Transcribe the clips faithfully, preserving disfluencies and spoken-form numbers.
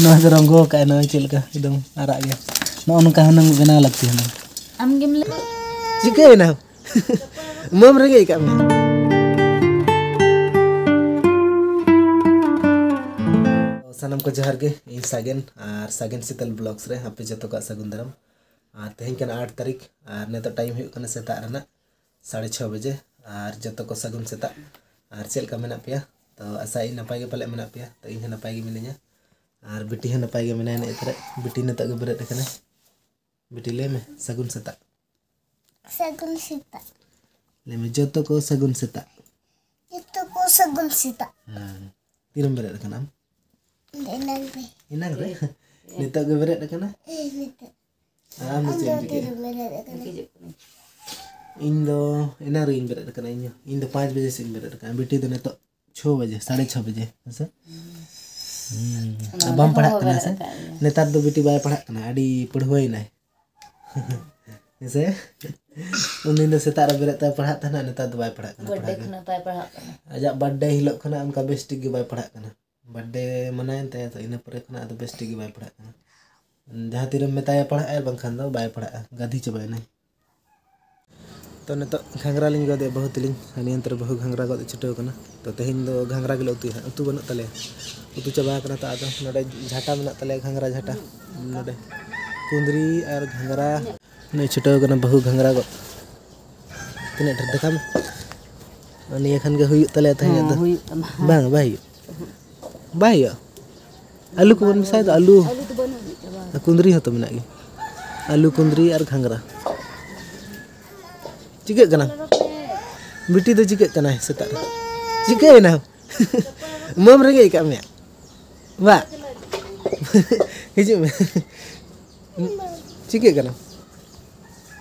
ᱱᱚᱣᱟ ᱫᱚ ᱨᱚᱝᱜᱚ ᱟᱠᱟᱫ ᱱᱚᱜᱼᱚᱭ ᱪᱮᱫ ᱞᱮᱠᱟ ᱮᱠᱫᱚᱢ ᱟᱨᱟᱜ ᱜᱮ᱾ ᱱᱚᱜᱼᱚ ᱱᱚᱝᱠᱟ ᱦᱩᱱᱟᱹᱝ ᱵᱮᱱᱟᱣ ᱞᱟᱹᱠᱛᱤ ᱦᱩᱱᱟᱹᱝ᱾ ᱟᱢ ᱜᱮᱢ ᱞᱟᱹᱭ᱾ ᱪᱤᱠᱟᱹᱭᱮᱱᱟ? ᱢᱟᱹᱢ ᱨᱮᱸᱜᱮᱡ ᱟᱠᱟᱫ ᱢᱮᱭᱟ᱾ ᱥᱟᱱᱟᱢ ᱠᱚ ᱡᱚᱦᱟᱨ ᱜᱮ, ᱤᱧ ᱥᱟᱜᱮᱱ ᱟᱨ ᱥᱟᱜᱮᱱ ᱥᱤᱛᱟᱹᱞ ᱵᱞᱚᱜᱥ ᱨᱮ ᱟᱯᱮ ᱡᱚᱛᱚ ᱠᱚᱣᱟᱜ ᱥᱟᱹᱜᱩᱱ ᱫᱟᱨᱟᱢ᱾ ᱟᱨ ᱛᱮᱦᱮᱧ ᱠᱟᱱᱟ ᱟᱴ ᱛᱟᱹᱨᱤᱠᱷ ᱟᱨ ᱱᱤᱛᱚᱜ ᱴᱟᱭᱤᱢ ᱦᱩᱭᱩᱜ ᱠᱟᱱᱟ ᱥᱮᱛᱟᱜ ᱨᱮᱱᱟᱜ ᱥᱟᱲᱮ ᱪᱷᱚ ᱵᱟᱡᱮ᱾ ᱟᱨ ᱡᱚᱛᱚ ᱠᱚ ᱥᱟᱹᱜᱩᱱ ᱥᱮᱛᱟᱜ᱾ ᱟᱨ ᱪᱮᱫ ᱞᱮᱠᱟ ᱢᱮᱱᱟᱜ ᱯᱮᱭᱟ? ᱛᱚ ᱟᱥᱟᱭᱟᱹᱧ ᱱᱟᱯᱟᱭ ᱜᱮ ᱯᱟᱞᱮ ᱢᱮᱱᱟᱜ ᱯᱮᱭᱟ᱾ ᱛᱚ ᱤᱧ ᱦᱚᱸ ᱱᱟᱯᱟᱭ ᱜᱮ ᱢᱤᱱᱟᱹᱧᱟ᱾ ᱟᱨ ᱵᱤᱴᱤ ᱦᱚᱸ ᱱᱟᱯᱟᱭ ᱜᱮ ᱢᱮᱱᱟᱭᱟ ᱱᱤᱛ ᱨᱮ᱾ ᱵᱤᱴᱤ ᱱᱤᱛᱚᱜ ᱜᱮ ᱵᱮᱨᱮᱫ ᱟᱠᱟᱱᱟᱭ᱾ ᱵᱤᱴᱤ ᱞᱟᱹᱭ ᱢᱮ, ᱥᱟᱹᱜᱩᱱ ᱥᱮᱛᱟᱜ᱾ ᱥᱟᱹᱜᱩᱱ ᱥᱮᱛᱟᱜ᱾ ᱞᱟᱹᱭ ᱢᱮ, ᱡᱚᱛᱚ ᱠᱚ ᱥᱟᱹᱜᱩᱱ ᱥᱮᱛᱟᱜ᱾ ᱡᱚᱛᱚ ᱠᱚ ᱥᱟᱹᱜᱩᱱ ᱥᱮᱛᱟᱜ᱾ ᱦᱮᱸ᱾ ᱛᱤᱨᱮᱢ ᱵᱮᱨᱮᱫ ᱟᱠᱟᱱᱟ ᱟᱢ? ᱮᱱᱟᱝ ᱨᱮ᱾ ᱮᱱᱟᱝ ᱨᱮ? ᱱᱤᱛᱚᱜ ᱜᱮ ᱵᱮᱨᱮᱫ ᱟᱠᱟᱱᱟ? ᱦᱮᱸ, ᱱᱤᱛᱚᱜ᱾ ᱟᱨ ᱟᱢ ᱫᱚ ᱟᱢ ᱪᱮᱫ ᱮᱢ ᱫᱚ ᱪᱤᱠᱟᱹᱭᱟ? ᱛᱤᱨᱮᱢ ᱵᱮᱨᱮᱫ ᱟᱠᱟᱱᱟ? ᱤᱧ ᱫᱚ ᱮᱱᱟᱝ ᱨᱮᱜᱮᱧ ᱵᱮᱨᱮᱫ ᱟᱠᱟᱱᱟ᱾ ᱤᱧ ᱦᱚᱸ, ᱤᱧ ᱫᱚ ᱯᱟᱸᱪ ᱵᱟᱡᱮ ᱥᱮᱫ ᱤᱧ ᱵᱮᱨᱮᱫ ᱟᱠᱟᱱᱟ᱾ ᱵᱤᱴᱤ ᱫᱚ ᱱᱤᱛᱚᱜ ᱪᱷᱚ ᱵᱟᱡᱮ, ᱥᱟᱲᱮ ᱪᱷᱚ ᱵᱟᱡᱮ, ᱦᱮᱸ ᱥᱮ? ᱦᱩᱸ᱾ ᱚᱱᱟ ᱵᱟᱢ ᱫᱚ ᱯᱟᱲᱦᱟᱜ ᱦᱚᱸ ᱠᱟᱱᱟ ᱵᱮᱨᱮᱫ ᱥᱮ? ᱟᱠᱟᱫ ᱜᱮᱭᱟ᱾ ᱱᱮᱛᱟᱨ ᱫᱚ ᱵᱤᱴᱤ ᱵᱟᱭ ᱯᱟᱲᱦᱟᱜ ᱠᱟᱱᱟ, ᱟᱹᱰᱤ ᱯᱟᱹᱲᱦᱟᱹᱭᱮᱱᱟᱭ᱾ ᱦᱮᱸ ᱥᱮ? ᱩᱱᱫᱤᱱ ᱫᱚ ᱥᱮᱛᱟᱜ ᱨᱮ ᱵᱮᱨᱮᱫ ᱛᱮ ᱯᱟᱲᱦᱟᱜ ᱛᱟᱦᱮᱱᱟ, ᱱᱮᱛᱟᱨ ᱫᱚ ᱵᱟᱭ ᱯᱟᱲᱦᱟᱜ ᱠᱟᱱᱟ, ᱵᱟᱨᱰᱮ ᱯᱟᱲᱦᱟᱜ ᱜᱮ᱾ ᱠᱷᱚᱱᱟᱜ ᱵᱟᱭ ᱯᱟᱲᱦᱟᱜ ᱠᱟᱱᱟ᱾ ᱟᱡᱟᱜ ᱵᱟᱨᱰᱮ ᱦᱤᱞᱳᱜ ᱠᱷᱚᱱᱟᱜ ᱚᱱᱠᱟ ᱵᱮᱥ ᱴᱷᱤᱠ ᱜᱮ ᱵᱟᱭ ᱯᱟᱲᱦᱟᱜ ᱠᱟᱱᱟ᱾ ᱵᱟᱨᱰᱮ ᱢᱟᱱᱟᱣᱮᱱ ᱛᱟᱭᱟ ᱛᱚ, ᱤᱱᱟᱹ ᱯᱚᱨᱮ ᱠᱷᱚᱱᱟᱜ ᱟᱫᱚ ᱵᱮᱥ ᱴᱷᱤᱠ ᱜᱮ ᱵᱟᱭ ᱯᱟᱲᱦᱟᱜ ᱠᱟᱱᱟ᱾ ᱡᱟᱦᱟᱸ ᱛᱤᱨᱮᱢ ᱢᱮᱛᱟᱭᱟ ᱯᱟᱲᱦᱟᱜ ᱟᱭ, ᱵᱟᱝᱠᱷᱟᱱ ᱫᱚ ᱵᱟᱭ ᱯᱟᱲᱦᱟᱜᱼᱟ, ᱜᱟᱹᱫᱷᱤ ᱪᱟᱵᱟᱭᱮᱱᱟᱭ᱾ ᱛᱚ ᱱᱤᱛᱚᱜ ᱜᱷᱟᱸᱜᱽᱨᱟ ᱞᱤᱧ ᱜᱚᱫᱮᱫ ᱵᱟᱹᱦᱩ ᱛᱟᱹᱞᱤᱧ, ᱟᱨ ᱱᱤᱭᱟᱹ ᱱᱚᱛᱮ ᱨᱮ ᱵᱟᱹᱦᱩ ᱜᱷᱟᱸᱜᱽᱨᱟ ᱜᱚᱫ ᱮ ᱪᱷᱩᱴᱟᱹᱣ ᱠᱟᱱᱟ᱾ ᱛᱚ ᱛᱮᱦᱮᱧ ᱫᱚ ᱜᱷᱟᱸᱜᱽᱨᱟ ᱜᱮᱞᱮ ᱩᱛᱩᱭᱟ ᱦᱟᱸᱜ, ᱩᱛᱩ ᱵᱟᱹᱱᱩᱜ ᱛᱟᱞᱮᱭᱟ, ᱩᱛᱩ ᱪᱟᱵᱟ ᱟᱠᱟᱱᱟ᱾ ᱛᱚ ᱟᱫᱚ ᱱᱚᱰᱮ ᱡᱷᱟᱴᱟ ᱢᱮᱱᱟᱜ ᱛᱟᱞᱮᱭᱟ, ᱜᱷᱟᱸᱜᱽᱨᱟ ᱡᱷᱟᱴᱟ, ᱱᱚᱰᱮ ᱠᱩᱸᱫᱽᱨᱤ ᱟᱨ ᱜᱷᱟᱸᱜᱽᱨᱟ᱾ ᱱᱩᱭ ᱪᱷᱩᱴᱟᱹᱣ ᱠᱟᱱᱟ ᱵᱟᱹᱦᱩ ᱜᱷᱟᱸᱜᱽᱨᱟ ᱜᱚᱫ᱾ ᱛᱤᱱᱟᱹᱜ ᱰᱷᱮᱨ ᱫᱮᱠᱷᱟᱣ ᱢᱮ, ᱱᱤᱭᱟᱹ ᱠᱷᱟᱱ ᱜᱮ ᱦᱩᱭᱩᱜ ᱛᱟᱞᱮᱭᱟ ᱛᱮᱦᱮᱧᱟᱜ ᱫᱚ᱾ ᱦᱮᱸ, ᱦᱩᱭᱩᱜ ᱛᱟᱢᱟ᱾ ᱵᱟᱝ, ᱵᱟᱭ ᱦᱩᱭᱩᱜ, ᱵᱟᱭ ᱦᱩᱭᱩᱜᱼᱟ᱾ ᱟᱹᱞᱩ ᱠᱚᱵᱚᱱ ᱢᱮᱥᱟᱭ ᱫᱚ, ᱟᱹᱞᱩ᱾ ᱟᱹᱞᱩ ᱫᱚ ᱵᱟᱹᱱᱩᱜ ᱟᱹᱱᱤᱡ ᱪᱟᱵᱟ᱾ ᱟᱨ ᱠᱩᱸᱫᱽᱨᱤ ᱦᱚᱸᱛᱚ ᱢᱮᱱᱟᱜ ᱜᱮ᱾ ᱟᱹᱞᱩ, ᱠᱩᱸᱫᱽᱨᱤ ᱟᱨ ᱜᱷᱟᱸᱜᱽᱨᱟ᱾ ᱪᱤᱠᱟᱹᱜ ᱠᱟᱱᱟ? ᱵᱤᱴᱤ ᱫᱚ ᱪᱤᱠᱟᱹᱜ ᱠᱟᱱᱟᱭ ᱥᱮᱛᱟᱜ ᱨᱮ? ᱪᱤᱠᱟᱹᱭᱮᱱᱟ? ᱢᱟᱹᱢ ᱨᱮᱸᱜᱮᱡ ᱟᱠᱟᱫ ᱢᱮᱭᱟ? ᱵᱟ᱾ ᱦᱤᱡᱩᱜ ᱢᱮ᱾ ᱪᱤᱠᱟᱹᱜ ᱠᱟᱱᱟ?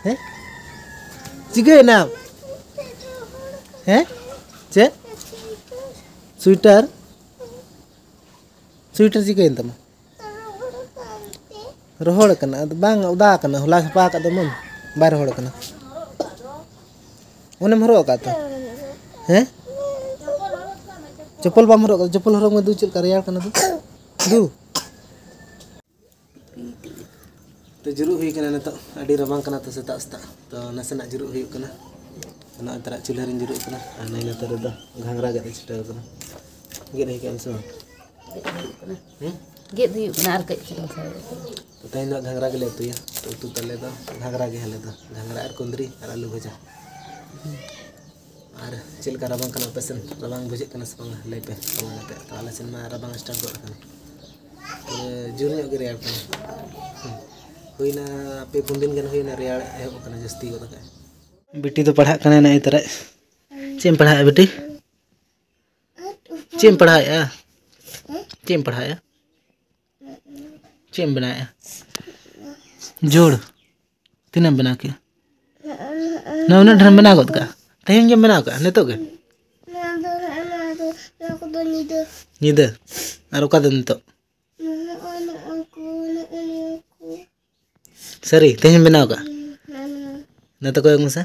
ᱦᱮᱸ? ᱪᱤᱠᱟᱹᱭᱮᱱᱟ? ᱦᱮᱸ? ᱪᱮᱫ? ᱥᱩᱭᱮᱴᱟᱨ? ᱥᱩᱭᱮᱴᱟᱨ ᱪᱤᱠᱟᱹᱭᱮᱱ ᱛᱟᱢᱟ? ᱨᱚᱦᱚᱲ ᱠᱟᱱᱟ, ᱟᱫᱚ ᱵᱟᱝ ᱚᱫᱟ ᱠᱟᱱᱟ, ᱦᱚᱞᱟ ᱥᱟᱯᱷᱟ ᱟᱠᱟᱫ ᱫᱚ ᱢᱟᱹᱢ, ᱵᱟᱭ ᱨᱚᱦᱚᱲ ᱠᱟᱱᱟ᱾ ᱚᱱᱮᱢ ᱦᱚᱨᱚᱜ ᱟᱠᱟᱫ ᱛᱚ? ᱦᱮᱸ? ᱪᱚᱯᱚᱞ ᱵᱟᱢ ᱦᱚᱨᱚᱜ ᱟᱠᱟᱫ? ᱪᱚᱯᱚᱞ ᱦᱚᱨᱚᱜ ᱢᱮ ᱫᱩ, ᱪᱮᱫ ᱞᱮᱠᱟ ᱨᱮᱭᱟᱲ ᱠᱟᱱᱟ ᱫᱩ᱾ ᱫᱩ, ᱡᱩᱨᱩᱜ ᱦᱩᱭ ᱠᱟᱱᱟ ᱱᱤᱛᱚᱜ, ᱟᱹᱰᱤ ᱨᱟᱵᱟᱝ ᱠᱟᱱᱟ ᱛᱚ ᱥᱮᱛᱟᱜ ᱥᱮᱛᱟᱜ, ᱛᱚ ᱱᱟᱥᱮᱱᱟᱜ ᱡᱩᱨᱩᱜ ᱦᱩᱭᱩᱜ ᱠᱟᱱᱟ᱾ ᱱᱚᱜᱼᱚᱭ ᱛᱟᱨᱟ ᱪᱩᱞᱦᱟᱹ ᱨᱤᱧ ᱡᱩᱨᱩᱜ ᱠᱟᱱᱟ, ᱟᱨ ᱱᱟᱹᱭ ᱱᱚᱛᱮ ᱨᱮᱫᱚ ᱜᱷᱟᱸᱜᱽᱨᱟ ᱜᱮᱫ ᱮ ᱪᱷᱩᱴᱟᱹᱣ ᱠᱟᱱᱟ᱾ ᱜᱮᱫ ᱦᱩᱭ ᱠᱟᱱᱟ ᱥᱮ ᱵᱟᱝ? ᱜᱮᱫ ᱦᱩᱭᱩᱜ ᱠᱟᱱᱟ᱾ ᱦᱩᱸ? ᱜᱮᱫ ᱦᱩᱭᱩᱜ ᱠᱟᱱᱟ ᱟᱨ ᱠᱟᱹᱡ ᱪᱩᱞᱩᱝ ᱠᱷᱟᱱ᱾ ᱛᱚ ᱛᱮᱦᱮᱧ ᱫᱚ ᱜᱷᱟᱸᱜᱽᱨᱟ ᱜᱮᱞᱮ ᱩᱛᱩᱭᱟ᱾ ᱛᱚ ᱩᱛᱩ ᱛᱟᱞᱮ ᱫᱚ ᱜᱷᱟᱸᱜᱽᱨᱟ ᱜᱮ ᱟᱞᱮ ᱫᱚ, ᱜᱷᱟᱸᱜᱽᱨᱟ ᱟᱨ ᱠᱩᱸᱫᱽᱨᱤ ᱟᱨ ᱟᱹᱞᱩ ᱵᱷᱟᱡᱟ᱾ ᱟᱨ ᱪᱮᱫ ᱞᱮᱠᱟ ᱨᱟᱵᱟᱝ ᱠᱟᱱᱟ ᱟᱯᱮ ᱥᱮᱱ? ᱨᱟᱵᱟᱝ ᱵᱩᱡᱷᱟᱹᱜ ᱠᱟᱱᱟ ᱥᱮ ᱵᱟᱝᱟ? ᱞᱟᱹᱭ ᱯᱮ, ᱨᱟᱵᱟᱝ ᱠᱟᱛᱮ᱾ ᱛᱚ ᱟᱞᱮ ᱥᱮᱱ ᱢᱟ ᱨᱟᱵᱟᱝ start ᱜᱚᱫ ᱟᱠᱟᱱᱟ᱾ ᱯᱩᱨᱟᱹ ᱡᱳᱨ ᱧᱚᱜ ᱜᱮ ᱨᱮᱭᱟᱲ ᱠᱟᱱᱟ᱾ ᱦᱩᱸ᱾ ᱦᱩᱭᱱᱟ ᱯᱮ ᱯᱩᱱ ᱫᱤᱱ ᱜᱟᱱ ᱦᱩᱭᱱᱟ, ᱨᱮᱭᱟᱲ ᱮᱦᱚᱵ ᱟᱠᱟᱱᱟ, ᱡᱟᱹᱥᱛᱤ ᱜᱚᱫ ᱟᱠᱟᱫ᱾ ᱵᱤᱴᱤ ᱫᱚ ᱯᱟᱲᱦᱟᱜ ᱠᱟᱱᱟᱭ ᱱᱚᱜᱼᱚᱭ ᱛᱟᱨᱟ᱾ ᱪᱮᱫ ᱮᱢ ᱯᱟᱲᱦᱟᱜᱼᱟ ᱵᱤᱴᱤ? ᱪᱮᱫ ᱮᱢ ᱯᱟᱲᱦᱟᱣᱮᱫᱼᱟ? ᱪᱮᱫ ᱮᱢ ᱯᱟᱲᱦᱟᱣᱮᱫᱼᱟ? ᱪᱮᱫ ᱮᱢ ᱵᱮᱱᱟᱣᱮᱫᱼᱟ? ᱡᱳᱲ᱾ ᱛᱤᱱᱟᱹᱜ ᱮᱢ ᱵᱮᱱᱟᱣ ᱠᱮᱫᱼᱟ? ᱱᱚᱣᱟ ᱩᱱᱟᱹᱜ ᱰᱷᱮᱨ ᱮᱢ ᱵᱮᱱᱟᱣ ᱜᱚᱫ ᱠᱟᱜᱼᱟ? ᱛᱮᱦᱮᱧ ᱜᱮᱢ ᱵᱮᱱᱟᱣ ᱠᱟᱜᱼᱟ? ᱱᱤᱛᱚᱜ ᱜᱮ? ᱱᱚᱣᱟ ᱫᱚ, ᱱᱚᱣᱟ ᱫᱚ, ᱱᱚᱣᱟ ᱠᱚᱫᱚ ᱧᱤᱫᱟᱹ᱾ ᱧᱤᱫᱟᱹ? ᱟᱨ ᱚᱠᱟ ᱫᱚ ᱱᱤᱛᱚᱜ? ᱱᱚᱜᱼᱚᱭ ᱱᱚᱜᱼᱚᱭ ᱠᱚ, ᱱᱚᱜᱼᱚᱭ ᱱᱤᱭᱟᱹ ᱠᱚ᱾ ᱥᱟᱹᱨᱤ? ᱛᱮᱦᱮᱧ ᱮᱢ ᱵᱮᱱᱟᱣ ᱠᱟᱜᱼᱟ? ᱦᱩᱸ, ᱦᱩᱸ, ᱦᱩᱸ᱾ ᱱᱤᱛᱚᱜ ᱠᱚᱭᱚᱜ ᱢᱮᱥᱮ᱾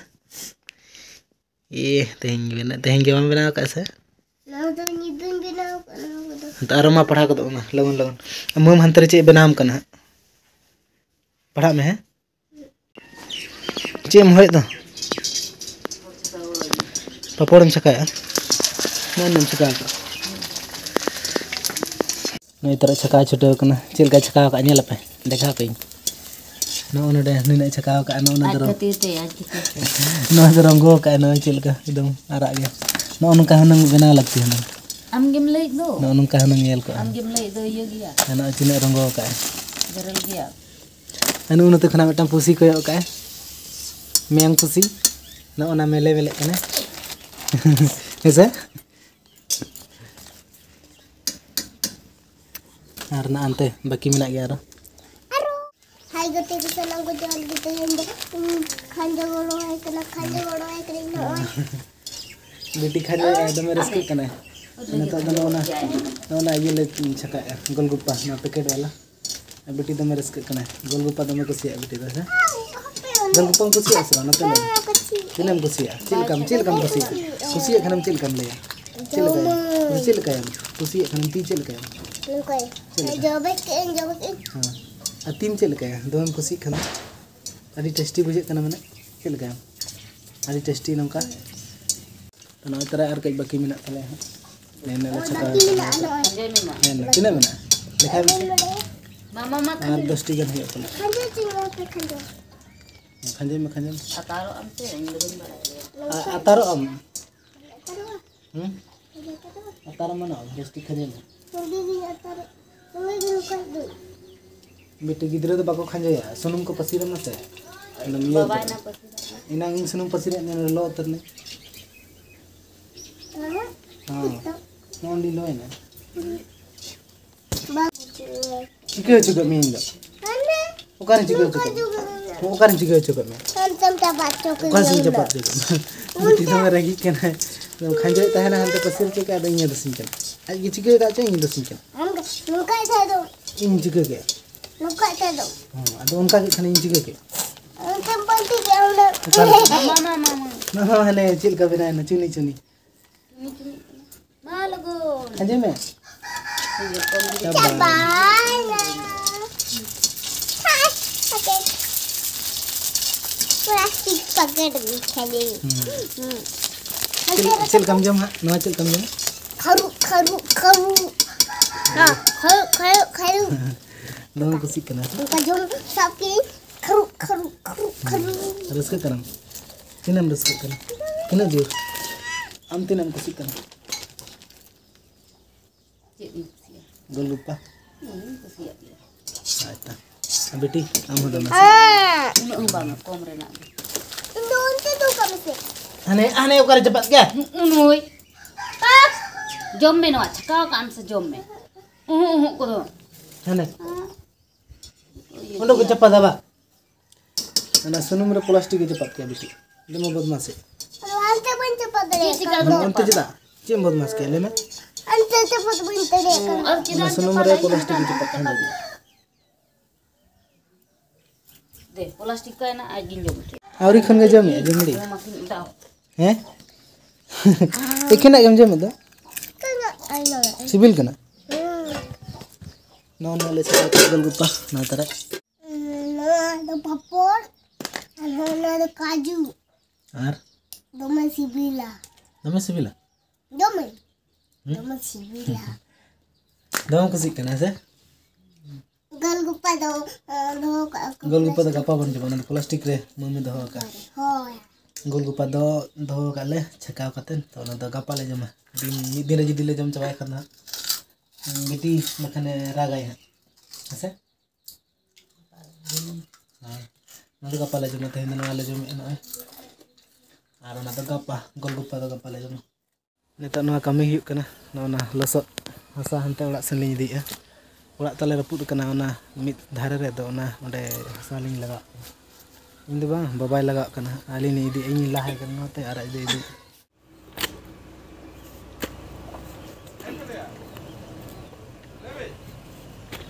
ᱤᱭᱟᱹ, ᱛᱮᱦᱮᱧ ᱜᱮ ᱵᱮᱱᱟᱣ, ᱛᱮᱦᱮᱧ ᱜᱮ ᱵᱟᱢ ᱵᱮᱱᱟᱣ ᱠᱟᱜᱼᱟ ᱥᱮ? ᱱᱚᱣᱟ ᱫᱚ ᱧᱤᱫᱟᱹᱧ ᱵᱮᱱᱟᱣ ᱠᱟᱜᱼᱟ, ᱱᱚᱣᱟ ᱠᱚᱫᱚ᱾ ᱟᱨᱚ ᱢᱟ ᱯᱟᱲᱦᱟᱣ ᱜᱚᱫᱚᱜ ᱢᱟ, ᱞᱚᱜᱚᱱ, ᱞᱚᱜᱚᱱ᱾ ᱢᱟᱹᱢ ᱦᱟᱱᱛᱮ ᱨᱮ ᱪᱮᱫ ᱵᱮᱱᱟᱣ ᱟᱢ ᱠᱟᱱᱟ ᱦᱟᱸᱜ? ᱯᱟᱲᱦᱟᱜ ᱢᱮ, ᱦᱮᱸ? ᱪᱮᱫ ᱮᱢ ᱦᱚᱭᱮᱫ ᱫᱚ? ᱯᱟᱯᱚᱲᱮᱢ ᱪᱷᱟᱠᱟᱭᱮᱜᱼᱟ? ᱱᱚᱜᱼᱚᱭ ᱱᱚᱣᱟᱢ ᱪᱷᱟᱠᱟᱣ ᱠᱟᱜᱼᱟ᱾ ᱱᱩᱭ ᱛᱚᱨᱟ ᱪᱷᱟᱠᱟᱣ ᱪᱷᱩᱴᱟᱹᱣ ᱠᱟᱱᱟ᱾ ᱪᱮᱫ ᱞᱮᱠᱟᱭ ᱪᱷᱟᱠᱟᱣ ᱠᱟᱜᱼᱟ, ᱧᱮᱞ ᱟᱯᱮ, ᱫᱮᱠᱷᱟᱣ ᱯᱮ᱾ ᱱᱚᱜᱼᱚ ᱱᱚᱰᱮ ᱱᱤᱱᱟᱹᱜ ᱪᱷᱟᱠᱟᱣ ᱠᱟᱜᱼᱟ, ᱱᱚᱜᱼᱚ ᱱᱚᱰᱮ ᱟᱡ ᱨᱚᱝ-, ᱠᱷᱟᱹᱛᱤᱨ ᱛᱮ, ᱟᱡ ᱠᱷᱟᱹᱛᱤᱨ ᱛᱮ᱾ ᱱᱚᱣᱟ ᱫᱚ ᱨᱚᱝᱜᱚ ᱠᱟᱜᱼᱟ, ᱱᱚᱜᱼᱚᱭ ᱪᱮᱫ ᱞᱮᱠᱟ ᱮᱠᱫᱚᱢ ᱟᱨᱟᱜ ᱜᱮ᱾ ᱱᱚᱜᱼᱚ ᱱᱚᱝᱠᱟ ᱦᱩᱱᱟᱹᱝ ᱵᱮᱱᱟᱣ ᱞᱟᱹᱠᱛᱤ ᱦᱩᱱᱟᱹᱝ᱾ ᱟᱢ ᱜᱮᱢ ᱞᱟᱹᱭᱮᱫ ᱫᱚ᱾ ᱱᱚᱜᱼᱚ ᱱᱚᱝᱠᱟ ᱦᱩᱱᱟᱹᱝ ᱧᱮᱞ ᱠᱚᱜᱼᱟ᱾ ᱟᱢ ᱜᱮᱢ ᱞᱟᱹᱭᱮᱫ ᱫᱚ ᱤᱭᱟᱹ ᱜᱮᱭᱟ᱾ ᱟᱨ ᱱᱚᱜᱼᱚᱭ ᱛᱤᱱᱟᱹᱜ ᱨᱚᱝᱜᱚ ᱠᱟᱜᱼᱟᱭ᱾ ᱵᱮᱨᱮᱞ ᱜᱮᱭᱟ᱾ ᱟᱨ ᱱᱚᱜᱼᱚ ᱱᱚᱛᱮ ᱠᱷᱚᱱᱟᱜ ᱢᱤᱫᱴᱟᱝ ᱯᱩᱥᱤ ᱠᱚᱭᱚᱜ ᱠᱟᱜᱼᱟᱭ᱾ ᱢᱮᱭᱟᱝ ᱯᱩᱥᱤ᱾ ᱱᱚᱜᱼᱚ ᱱᱟ ᱢᱮᱞᱮ ᱢᱮᱞᱮᱜ ᱠᱟᱱᱟᱭ᱾ ᱦᱮᱸ ᱥᱮ? ᱟᱨ ᱱᱟ ᱦᱟᱱᱛᱮ ᱵᱟᱹᱠᱤ ᱢᱮᱱᱟᱜ ᱜᱮᱭᱟ ᱟᱨᱚ᱾ ᱦᱟᱭ ᱜᱟᱛᱮ ᱠᱚ ᱥᱟᱱᱟᱢ ᱠᱚ ᱡᱚᱦᱟᱨ ᱜᱮ, ᱛᱮᱦᱮᱧ ᱫᱚ, ᱩᱸ, ᱠᱷᱟᱸᱡᱚ ᱜᱚᱲᱚ ᱟᱭ ᱠᱟᱱᱟ, ᱠᱷᱟᱸᱡᱚ ᱜᱚᱲᱚ ᱟᱭ ᱠᱟᱱᱟ ᱱᱚᱜᱼᱚᱭ᱾ ᱵᱤᱴᱤ ᱠᱷᱟᱸᱡᱚᱭᱮᱜᱼᱟᱭ, ᱫᱚᱢᱮ ᱨᱟᱹᱥᱠᱟᱹᱜ ᱠᱟᱱᱟᱭ᱾ ᱱᱤᱛᱚᱜ ᱫᱚ ᱱᱚᱜᱼᱚ ᱱᱟ, ᱱᱚᱜᱼᱚ ᱱᱟ ᱤᱭᱟᱹ ᱞᱮ ᱪᱷᱟᱠᱟᱭᱮᱜᱼᱟ, ᱜᱳᱞᱜᱚᱯᱯᱟ, ᱱᱚᱣᱟ ᱯᱮᱠᱮᱴ ᱵᱟᱞᱟ᱾ ᱟᱨ ᱵᱤᱴᱤ ᱫᱚᱢᱮ ᱨᱟᱹᱥᱠᱟᱹᱜ ᱠᱟᱱᱟᱭ, ᱜᱳᱞᱜᱚᱯᱯᱟ ᱫᱚᱢᱮ ᱠᱩᱥᱤᱭᱟᱜᱼᱟ ᱵᱤᱴᱤ ᱫᱚ, ᱦᱮᱸ? ᱜᱳᱞᱜᱚᱯᱯᱟᱢ ᱠᱩᱥᱤᱭᱟᱜᱼᱟ ᱥᱮ ᱵᱟᱝ? ᱱᱚᱛᱮ ᱞᱟᱹᱭ ᱢᱮ᱾ ᱛᱤᱱᱟᱹᱜ ᱮᱢ ᱠᱩᱥᱤᱭᱟᱜᱼᱟ? ᱪᱮᱫ ᱞᱮᱠᱟᱢ, ᱪᱮᱫ ᱞᱮᱠᱟᱢ ᱠᱩᱥᱤᱭᱟᱜᱼᱟ? ᱠᱩᱥᱤᱭᱟᱜ ᱠᱷᱟᱱᱮᱢ ᱪᱮᱫ ᱞᱮᱠᱟᱢ ᱞᱟᱹᱭᱟ? ᱪᱮᱫ ᱞᱮᱠᱟᱭᱟᱢ? ᱪᱮᱫ ᱞᱮᱠᱟᱭᱟᱢ? ᱠᱩᱥᱤᱭᱟᱜ ᱠᱷᱟᱱᱮᱢ ᱛᱤ ᱪᱮᱫ ᱞᱮᱠᱟᱭᱟᱢ? ᱱᱚᱝᱠᱟᱭ᱾ ᱪᱮᱫ ᱞᱮᱠᱟ? ᱡᱚᱵᱮ ᱠᱮᱫ ᱟᱹᱧ, ᱡᱚᱵᱮ ᱠᱮᱫ ᱟᱹᱧ᱾ ᱦᱮᱸ᱾ ᱟᱨ ᱛᱤᱢ ᱪᱮᱫ ᱞᱮᱠᱟᱭᱟ? ᱫᱚᱢᱮᱢ ᱠᱩᱥᱤᱜ ᱠᱷᱟᱱ ᱫᱚ᱾ ᱟᱹᱰᱤ ᱴᱮᱥᱴᱤ ᱵᱩᱡᱷᱟᱹᱜ ᱠᱟᱱᱟ, ᱢᱟᱱᱮ ᱪᱮᱫ ᱞᱮᱠᱟᱭᱟ? ᱟᱹᱰᱤ ᱴᱮᱥᱴᱤ ᱱᱚᱝᱠᱟ᱾ ᱛᱚ, ᱱᱚᱜᱼᱚᱭ ᱛᱟᱨᱟ ᱟᱨ ᱠᱟᱹᱡ ᱵᱟᱹᱠᱤ ᱢᱮᱱᱟᱜ ᱛᱟᱞᱮᱭᱟ ᱦᱟᱸᱜ᱾ ᱱᱮ ᱱᱮ ᱞᱮ ᱪᱷᱟᱠᱟᱣ ᱠᱟᱱᱟ᱾ ᱦᱮᱸ, ᱛᱤᱱᱟᱹᱜ ᱢᱮᱱᱟᱜᱼᱟ? ᱞᱮᱠᱷᱟᱭ ᱢᱮᱥᱮ᱾ ᱢᱟᱢᱟ, ᱢᱟ ᱟᱨ ᱠᱷᱟᱸᱡᱚ᱾ ᱫᱚᱥᱴᱤ ᱜᱟᱱ ᱦᱩᱭᱩᱜ ᱠᱟᱱᱟ᱾ ᱠᱷᱟᱸᱡᱚ ᱦᱚᱪᱚᱧ ᱢᱮ, ᱠᱷᱟᱸᱡᱚ᱾ ᱠᱷᱟᱸᱡᱚᱭ ᱢᱮ, ᱠᱷᱟᱸᱡᱚᱭ ᱢᱮ᱾ ᱟᱛᱟᱨᱚᱜ ᱟᱢ ᱥᱮ? ᱤᱧ ᱫᱚ ᱵᱟᱹᱧ ᱵᱟᱲᱟᱭᱟ᱾ ᱟ-, ᱟᱛᱟᱨᱚᱜ ᱟᱢ᱾ ᱦᱩᱸ? ᱟᱛᱟᱨᱚᱜ ᱢᱟᱱᱮ ᱵᱮᱥ ᱴᱷᱤᱠ ᱠᱷᱟᱸᱡᱚᱭ ᱢᱮ᱾ ᱵᱤᱴᱤ ᱜᱤᱫᱽᱨᱟᱹ ᱫᱚ ᱵᱟᱠᱚ ᱠᱷᱟᱸᱡᱚᱭᱟ, ᱥᱩᱱᱩᱢ ᱠᱚ ᱯᱟᱹᱥᱤᱨ ᱟᱢᱟ ᱥᱮ᱾ ᱚᱱᱟ ᱢᱤᱭᱟᱹ ᱵᱟᱵᱟᱭ ᱩᱛᱟᱹᱨ᱾ ᱱᱟ ᱯᱟᱹᱥᱤᱨ ᱟᱢᱟ᱾ ᱮᱱᱟᱝ ᱤᱧ ᱥᱩᱱᱩᱢ ᱯᱟᱹᱥᱤᱨ ᱟᱫ ᱢᱮᱭᱟ, ᱞᱚ ᱩᱛᱟᱹᱨ ᱱᱟᱹᱧ᱾ ᱦᱮᱸ᱾ ᱱᱚᱜᱼᱚᱭ ᱞᱤᱧ ᱞᱚᱭᱮᱱᱟ᱾ ᱵᱟᱝ᱾ ᱪᱤᱠᱟᱹ ᱦᱚᱪᱚ ᱠᱮᱫ ᱢᱤᱭᱟᱹᱧ ᱫᱚ? ᱦᱟᱱᱮ ᱚᱠᱟᱨᱮᱧ ᱪᱤᱠᱟᱹ ᱦᱚᱪᱚ ᱠᱮᱫ ᱢᱮᱭᱟ? ᱱᱚᱝᱠᱟ ᱪᱩᱠᱩ ᱚᱠᱟᱨᱮᱧ ᱪᱤᱠᱟᱹ ᱦᱚᱪᱚ ᱠᱮᱫ ᱢᱮᱭᱟ? ᱟᱢ ᱛᱮᱢ ᱪᱟᱯᱟᱫ ᱦᱚᱪᱚ ᱚᱠᱟ ᱥᱮᱫ ᱤᱧ ᱠᱤᱫᱤᱧ ᱫᱚ᱾ ᱪᱟᱯᱟᱫ ᱦᱚᱪᱚ ᱠᱮᱫ ᱢᱮᱭᱟ? ᱵᱤᱴᱤ ᱫᱚᱢᱮ ᱨᱟᱹᱜᱤᱜ ᱠᱟᱱᱟᱭ᱾ ᱠᱷᱟᱸᱡᱚᱭᱮᱫ ᱛᱟᱦᱮᱱᱟ ᱦᱟᱱᱛᱮ ᱯᱟᱹᱥᱤᱨ ᱦᱚᱪᱚ ᱠᱮᱫ, ᱟᱫᱚ ᱤᱧᱮ ᱫᱳᱥᱤᱧ ᱠᱟᱱᱟ᱾ ᱟᱡ ᱜᱮ ᱪᱤᱠᱟᱹ ᱠᱟᱜ ᱪᱚ ᱤᱧ ᱫᱳᱥᱤᱧ ᱠᱟᱱᱟ᱾ ᱟᱢ ᱜᱮ ᱱᱚᱝᱠᱟᱭ ᱠᱷᱟᱡ ᱫᱚ᱾ ᱤᱧ ᱪᱤᱠᱟᱹ ᱠᱮᱫᱼᱟ? ᱱᱚᱝᱠᱟᱭ ᱠᱷᱟᱡ ᱫᱚ᱾ ᱦᱮᱸ, ᱟᱫᱚ ᱚᱱᱠᱟ ᱜᱮ ᱠᱷᱟᱱ ᱤᱧ ᱪᱤᱠᱟᱹ ᱠᱮᱫᱼᱟ? ᱟᱢ ᱛᱮᱢ ᱯᱟᱹᱥᱤᱨ ᱠᱮᱫᱼᱟ ᱚᱸᱰᱮ᱾ ᱚᱠᱟ ᱞᱮᱠᱟ? ᱢᱟ, ᱢᱟ, ᱢᱟ, ᱢᱟ᱾ ᱢᱟ, ᱢᱟ, ᱦᱟᱱᱮ ᱪᱮᱫ ᱞᱮᱠᱟ ᱵᱮᱱᱟᱣ ᱮᱱᱟ, ᱪᱩᱱᱤ, ᱪᱩᱱᱤ᱾ ᱢᱟ ᱞᱚᱜᱚᱱ᱾ ᱟᱸᱡᱚᱢ ᱢᱮ᱾ ᱪᱟᱵᱟᱭᱮᱱᱟ᱾ ᱪᱟᱵᱟᱭᱮᱱᱟ᱾ ᱯᱞᱟᱥᱴᱤᱠ ᱯᱮᱠᱮᱴ ᱜᱮ ᱠᱷᱟᱹᱞᱤ᱾ ᱦᱩᱸ᱾ ᱦᱩᱸ᱾ ᱪᱮᱫ, ᱪᱮᱫ ᱞᱮᱠᱟᱢ ᱡᱚᱢᱟ? ᱱᱚᱣᱟ ᱪᱮᱫ ᱞᱮᱠᱟᱢ ᱡᱚᱢᱟ? ᱠᱷᱟᱹᱨᱩ, ᱠᱷᱟᱹᱨᱩ, ᱠᱷᱟᱹᱨᱩ᱾ ᱦᱮᱸ, ᱠᱷᱟᱹᱨᱩ, ᱠᱷᱟᱹᱨᱩ, ᱠᱷᱟᱹᱨᱩ᱾ ᱫᱚᱢᱮ ᱠᱩᱥᱤᱜ ᱠᱟᱱᱟ᱾ ᱱᱚᱝᱠᱟ ᱡᱚᱢ ᱥᱟᱵ ᱠᱮᱫ᱾ ᱠᱷᱟᱹᱨᱩ, ᱠᱷᱟᱹᱨᱩ, ᱠᱷᱟᱹᱨᱩ, ᱠᱷᱟᱹᱨᱩ᱾ ᱨᱟᱹᱥᱠᱟᱹᱜ ᱠᱟᱱᱟᱢ? ᱛᱤᱱᱟᱹᱜ ᱮᱢ ᱨᱟᱹᱥᱠᱟᱹᱜ ᱠᱟᱱᱟ? ᱛᱤᱱᱟᱹᱜ ᱡᱳᱨ? ᱟᱢ ᱛᱤᱱᱟᱹᱜ ᱮᱢ ᱠᱩᱥᱤᱜ ᱠᱟᱱᱟ? ᱪᱮᱫ ᱤᱧ ᱠᱩᱥᱤᱭᱟᱜᱼᱟ? ᱜᱳᱞᱜᱚᱯᱯᱟ? ᱦᱩᱸ, ᱠᱩᱥᱤᱭᱟᱜ ᱜᱮᱭᱟ᱾ ᱟᱪᱪᱷᱟ᱾ ᱟᱨ ᱵᱤᱴᱤ, ᱟᱢ ᱦᱚᱸ ᱫᱚᱢᱮ᱾ ᱩᱱᱟᱹᱜ ᱦᱚᱸ ᱵᱟᱝᱟ, ᱠᱚᱢ ᱨᱮᱱᱟᱜ ᱜᱮ᱾ ᱤᱧ ᱫᱚ ᱚᱱᱛᱮ ᱫᱚ ᱠᱟᱜ ᱢᱮᱥᱮ᱾ ᱦᱟᱱᱮ, ᱦᱟᱱᱮ ᱚᱠᱟᱨᱮ ᱪᱟᱯᱟᱫ ᱜᱮᱭᱟ? ᱱᱩᱭ᱾ ᱡᱚᱢ ᱢᱮ ᱱᱚᱣᱟ, ᱪᱷᱟᱠᱟᱣ ᱠᱟᱜ ᱟᱢ ᱥᱮ ᱡᱚᱢ ᱢᱮ᱾ ᱩᱦᱩᱜ, ᱩᱦᱩᱜ ᱠᱚᱫᱚ᱾ ᱦᱟᱱᱮ᱾ ᱚᱸᱰᱮ ᱠᱚ ᱪᱟᱯᱟᱫᱟ ᱵᱟ? ᱚᱱᱟ ᱥᱩᱱᱩᱢ ᱨᱮ ᱯᱞᱟᱥᱴᱤᱠ ᱮ ᱪᱟᱯᱟᱫ ᱠᱮᱭᱟ ᱵᱤᱴᱤ᱾ ᱫᱚᱢᱮ ᱵᱚᱫᱢᱟᱥᱤ᱾ ᱚᱱᱛᱮ ᱵᱟᱹᱧ ᱪᱟᱯᱟᱫ ᱫᱟᱲᱮᱭᱟᱜ ᱪᱮᱫ ᱠᱟᱱᱟ᱾ ᱪᱤᱠᱟ ᱚᱱᱛᱮ ᱪᱟᱯᱟᱫ? ᱪᱮᱫᱟᱜ? ᱪᱮᱫ ᱮᱢ ᱵᱚᱫᱢᱟᱥ ᱠᱮᱭᱟ ᱞᱟᱹᱭ ᱢᱮ? ᱚᱱᱛᱮ ᱪᱟᱯᱟᱫ ᱵᱟᱹᱧ ᱫᱟᱲᱮᱭᱟᱜ ᱠᱟᱱᱟ᱾ ᱟᱨ ᱪᱮᱫᱟᱜ ᱚᱱᱟ ᱮᱢ ᱥᱩᱱᱩᱢ ᱨᱮ ᱪᱟᱯᱟᱫᱟ? ᱯᱞᱟᱥᱴᱤᱠ ᱮ ᱪᱟᱯᱟᱫ ᱠᱷᱟᱱ ᱫᱚ᱾ ᱫᱮ, ᱯᱞᱟᱥᱴᱤᱠ ᱠᱚ ᱦᱮᱱᱟᱜᱼᱟ, ᱟᱡ ᱜᱤᱧ ᱡᱚᱢ ᱦᱚᱪᱚᱭᱟ᱾ ᱟᱹᱣᱨᱤ ᱠᱷᱚᱱ ᱜᱮ ᱡᱚᱢᱮᱜᱼᱟ, ᱡᱚᱢ ᱞᱟᱹᱜᱤᱫ᱾ ᱚᱱᱟ ᱢᱟᱥᱮᱧ ᱚᱰᱟᱣ᱾ ᱦᱮᱸ? ᱮᱠᱷᱮᱱᱟᱜ ᱜᱮᱢ ᱡᱚᱢᱮᱫ ᱫᱚ? ᱥᱤᱵᱤᱞ ᱠᱟᱱᱟ? ᱦᱩᱸ᱾ ᱱᱚᱣᱟ ᱱᱚᱣᱟ ᱞᱮ ᱪᱷᱟᱠᱟᱣ ᱠᱮᱫ ᱜᱳᱞᱜᱚᱯᱯᱟ ᱱᱚᱣᱟ ᱛᱟᱨᱟ᱾ ᱱᱚᱣᱟ ᱫᱚ ᱯᱟᱯᱚᱲ ᱟᱨ ᱱᱚᱣᱟ ᱫᱚ ᱠᱟᱡᱩ᱾ ᱟᱨ ᱫᱚᱢᱮ ᱥᱤᱵᱤᱞᱟ᱾ ᱫᱚᱢᱮ ᱥᱤᱵᱤᱞᱟ? ᱫᱚᱢᱮ᱾ ᱦᱩᱸ? ᱫᱚᱢᱮ ᱥᱤᱵᱤᱞᱟ᱾ ᱫᱚᱢᱮᱢ ᱠᱩᱥᱤᱜ ᱠᱟᱱᱟ ᱥᱮ? ᱜᱳᱞᱜᱚᱯᱯᱟ ᱫᱚ, ᱮ, ᱫᱚᱦᱚ ᱠᱟᱜᱼᱟ ᱠᱚ ᱜᱳᱞᱜᱚᱯᱯᱟ ᱫᱚ ᱯᱞᱟᱥᱴᱤᱠ ᱜᱟᱯᱟ ᱵᱚᱱ ᱡᱚᱢᱟ, ᱚᱱᱟ ᱫᱚ ᱯᱞᱟᱥᱴᱤᱠ ᱨᱮ ᱢᱟᱹᱢᱤ ᱫᱚᱦᱚ ᱟᱠᱟᱫ᱾ ᱦᱳᱭ᱾ ᱜᱳᱞᱜᱚᱯᱯᱟ ᱫᱚ ᱫᱚᱦᱚ ᱠᱟᱜ ᱞᱮ ᱪᱷᱟᱠᱟᱣ ᱠᱟᱛᱮ, ᱛᱚ ᱚᱱᱟ ᱫᱚ ᱜᱟᱯᱟ ᱞᱮ ᱡᱚᱢᱟ᱾ ᱫᱤᱱ, ᱢᱤᱫ ᱫᱤᱱ ᱨᱮ ᱡᱩᱫᱤ ᱞᱮ ᱡᱚᱢ ᱪᱟᱵᱟᱭ ᱠᱷᱟᱱ ᱫᱚ ᱦᱟᱸᱜ, ᱵᱤᱴᱤ ᱵᱟᱠᱷᱟᱱᱮ ᱨᱟᱜᱟᱭ ᱦᱟᱸᱜ᱾ ᱦᱮᱸ ᱥᱮ? ᱦᱮᱸ᱾ ᱚᱱᱟ ᱫᱚ ᱜᱟᱯᱟ ᱞᱮ ᱡᱚᱢᱟ, ᱛᱮᱦᱮᱧ ᱫᱚ ᱱᱚᱣᱟ ᱞᱮ ᱡᱚᱢᱮᱫᱼᱟ ᱱᱚᱜᱼᱚᱭ᱾ ᱟᱨ ᱚᱱᱟ ᱫᱚ ᱜᱟᱯᱟ, ᱜᱳᱞᱜᱚᱯᱯᱟ ᱫᱚ ᱜᱟᱯᱟ ᱞᱮ ᱡᱚᱢᱟ᱾ ᱱᱤᱛᱚᱜ ᱱᱚᱣᱟ ᱠᱟᱹᱢᱤ ᱦᱩᱭᱩᱜ ᱠᱟᱱᱟ, ᱱᱚᱜᱼᱚ ᱱᱟ ᱞᱚᱥᱚᱫ ᱦᱟᱥᱟ ᱦᱟᱱᱛᱮ ᱚᱲᱟᱜ ᱥᱮᱱ ᱞᱤᱧ ᱤᱫᱤᱭᱮᱫᱼᱟ᱾ ᱚᱲᱟᱜ ᱛᱟᱞᱮ ᱨᱟᱹᱯᱩᱫ ᱟᱠᱟᱱᱟ, ᱚᱱᱟ ᱢᱤᱫ ᱫᱷᱟᱨᱮ ᱨᱮ, ᱟᱫᱚ ᱚᱱᱟ ᱚᱸᱰᱮ ᱦᱟᱥᱟ ᱞᱤᱧ ᱞᱟᱜᱟᱣ ᱠᱟᱱᱟ᱾ ᱤᱧ ᱫᱚ ᱵᱟᱝ, ᱵᱟᱵᱟᱭ ᱞᱟᱜᱟᱣ ᱠᱟᱱᱟ, ᱟᱹᱞᱤᱧ ᱞᱤᱧ ᱤᱫᱤᱭᱮᱫᱼᱟ, ᱤᱧ ᱞᱤᱧ ᱞᱟᱦᱟᱭ ᱠᱟᱱᱟ ᱱᱚᱛᱮ, ᱟᱨ ᱟᱡ ᱫᱚᱭ ᱤᱫᱤᱭᱮᱫᱼᱟ᱾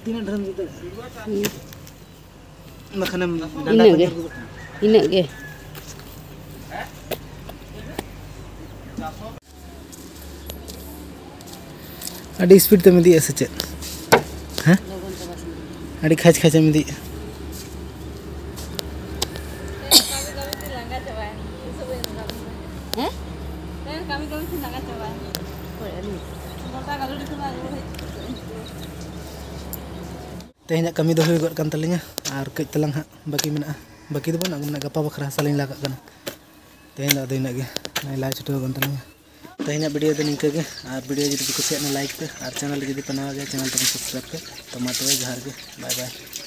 ᱛᱤᱱᱟᱹᱜ ᱰᱷᱮᱨᱮᱢ ᱤᱫᱤ ᱫᱟᱲᱮᱭᱟᱜᱼᱟ? ᱵᱟᱠᱷᱟᱱᱮᱢ ᱰᱟᱸᱰᱟ ᱤᱱᱟᱹᱜ ᱠᱚ ᱜᱮ᱾ ᱧᱩᱨ ᱜᱚᱫᱚᱜ ᱛᱟᱢᱟ᱾ ᱤᱱᱟᱹᱜ ᱜᱮ᱾ ᱟᱹᱰᱤ ᱥᱯᱤᱰ ᱛᱮᱢ ᱤᱫᱤᱭᱮᱫᱼᱟ ᱥᱮ ᱪᱮᱫ? ᱦᱮᱸ? ᱟᱹᱰᱤ ᱠᱷᱟᱪ ᱠᱷᱟᱪ ᱮᱢ ᱤᱫᱤᱭᱮᱫᱼᱟ᱾ ᱦᱮᱸ? ᱛᱮᱦᱮᱧᱟᱜ ᱠᱟᱹᱢᱤ ᱫᱚ ᱦᱩᱭ ᱜᱚᱫ ᱠᱟᱱ ᱛᱟᱹᱞᱤᱧᱟ, ᱟᱨ ᱠᱟᱹᱡ ᱛᱟᱞᱟᱝ ᱦᱟᱸᱜ ᱵᱟᱹᱠᱤ ᱢᱮᱱᱟᱜᱼᱟ᱾ ᱵᱟᱹᱠᱤ ᱫᱚ ᱵᱟᱝ, ᱜᱟᱯᱟ ᱵᱟᱠᱷᱨᱟ ᱦᱟᱥᱟ ᱞᱤᱧ ᱞᱟ ᱠᱟᱜ ᱠᱟᱱᱟ᱾ ᱛᱮᱦᱮᱧ ᱫᱚ ᱟᱫᱚ ᱤᱱᱟᱹᱜ ᱜᱮ, ᱱᱚᱜᱼᱚᱭ ᱞᱟᱭ ᱪᱷᱩᱴᱟᱹᱣ ᱠᱟᱱ ᱛᱟᱹᱞᱤᱧᱟ᱾ ᱛᱮᱦᱮᱧᱟᱜ video ᱫᱚ ᱱᱤᱝᱠᱟᱹ ᱜᱮ, ᱟᱨ video ᱡᱩᱫᱤ ᱯᱮ ᱠᱩᱥᱤᱭᱟᱜ ᱠᱷᱟᱱ like ᱯᱮ, ᱟᱨ channel ᱨᱮ ᱡᱩᱫᱤ ᱯᱮ ᱱᱟᱣᱟ ᱜᱮᱭᱟ, channel ᱛᱟᱵᱚᱱ subscribe ᱯᱮ᱾ ᱛᱚ ᱢᱟ ᱛᱚᱵᱮ, ᱡᱚᱦᱟᱨ ᱜᱮ, bye bye᱾